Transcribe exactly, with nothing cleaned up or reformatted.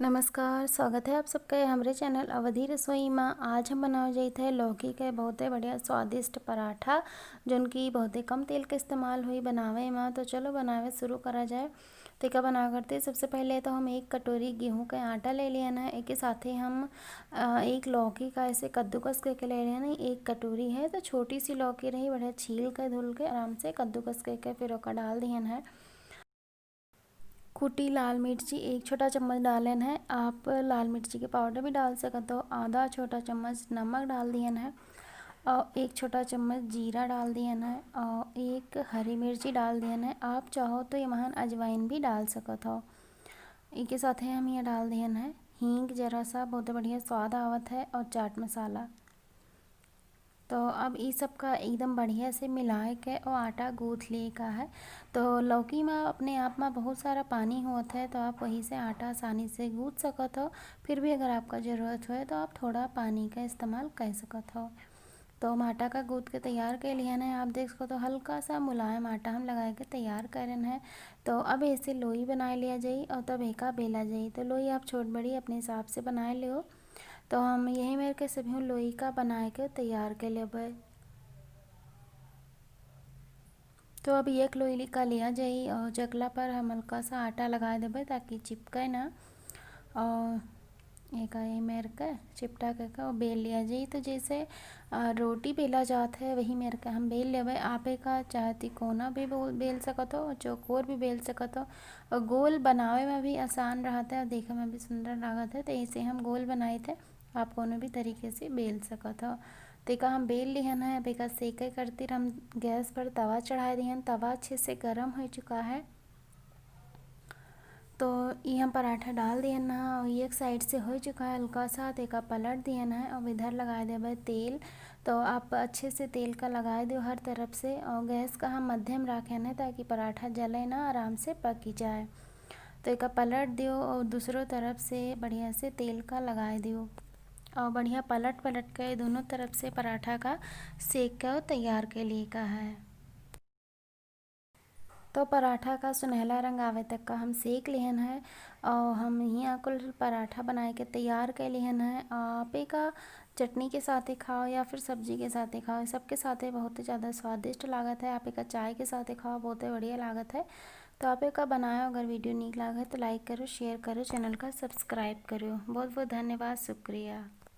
नमस्कार, स्वागत है आप सबके हमरे चैनल अवधी रसोई मा। आज हम बनावे जाइत है लौकी के बहुते बढ़िया स्वादिष्ट पराठा, जौन की बहुते कम तेल के इस्तेमाल होई बनावे मा। तो चलो बनावे शुरू करा जाए। तो एका बनावे करते सबसे पहले तो हम एक कटोरी गेहूं के आटा ले लियन है। एके साथे हम, अ, एक लौकी का ऐसे कद्दूकस करके ले लियन है, एक कटोरी है। तो छोटी सी लौकी रही, बढ़िया छील के धुल के आराम से कद्दूकस करके फिर ओका डाल दियन है। कुटी लाल मिर्ची एक छोटा चम्मच डालेन है, आप लाल मिर्ची के पाउडर भी डाल सकत हो। आधा छोटा चम्मच नमक डाल दियन है और एक छोटा चम्मच जीरा डाल दियन है और एक हरी मिर्ची डाल दियन है। आप चाहो तो ये महान अजवाइन भी डाल सकत हो। इके साथे हम ये डाल दियन है हींग जरा सा, बहुत बढ़िया स्वाद आवत है, और चाट मसाला। तो अब ई सब का एकदम बढ़िया से मिलाए के और आटा गूँथ लिए का है। तो लौकी में अपने आप में बहुत सारा पानी होत है, तो आप वही से आटा आसानी से गूँथ सकत हो। फिर भी अगर आपका ज़रूरत होए तो आप थोड़ा पानी का इस्तेमाल कर सकत हो। तो हम आटा का गूँथ के तैयार कर लिया है। आप देख सकत हो हल्का सा मुलायम आटा हम लगा के तैयार करन है। तो अब ऐसे लोई बनाए लिया जाई और तब एका बेला जाई। तो लोई आप छोट बड़ी अपने हिसाब से बनाए लियो। तो हम यही मेर के सभी लोई का बनाए के तैयार कर लेबै। तो अब एक लोई का लिया जाई और जकला पर हम हल्का सा आटा लगा देबै ताकि चिपके ना। और एका ये मेर के चिपटा के का बेल लिया जाई। तो जैसे, आ, रोटी बेला जात है वही मेर के हम बेल लेबै। आप एका चाहे तिकोना भी बोल, बेल सकत हो और चौकोर भी बेल सकत हो। और गोल बनावे में भी आसान रहत है और देखे में भी सुंदर लागत है। तो ऐसे हम गोल बनाए थे, आप कोनो भी तरीके से बेल सकत हो। तो एका हम बेल लिहन है। अब एका सेके करतिर हम गैस पर तवा चढ़ाए दिहन। तवा अच्छे से गरम हो चुका है। तो ई हम पराठा डाल दिहन है और ये एक साइड से हो चुका है हल्का सा, तो एका पलट दिहन है और इधर लगा देबै तेल। तो आप अच्छे से तेल का लगा दियो हर तरफ से और गैस का हम मध्यम रखेन है ताकि पराठा जले ना, आराम से पकी जाए। तो एका पलट दियो और दूसरो तरफ से बढ़िया से तेल का लगा दियो और बढ़िया पलट पलट के दोनों तरफ से पराठा का सेक के तैयार के लिए का है। तो पराठा का सुनहला रंग आवे तक का हम सेक लेहन है और हम यहाँ कुल पराठा बनाए के तैयार कर लेहन है। आप एका चटनी के साथे खाओ या फिर सब्जी के साथे खाओ, सबके साथे बहुत ही ज़्यादा स्वादिष्ट लागत है। आप एका चाय के साथे खाओ, बहुत ही बढ़िया लागत है। तो आप एका बनाओ, अगर वीडियो नीक लागे तो लाइक करो, शेयर करो, चैनल का सब्सक्राइब करो। बहुत बहुत धन्यवाद, शुक्रिया।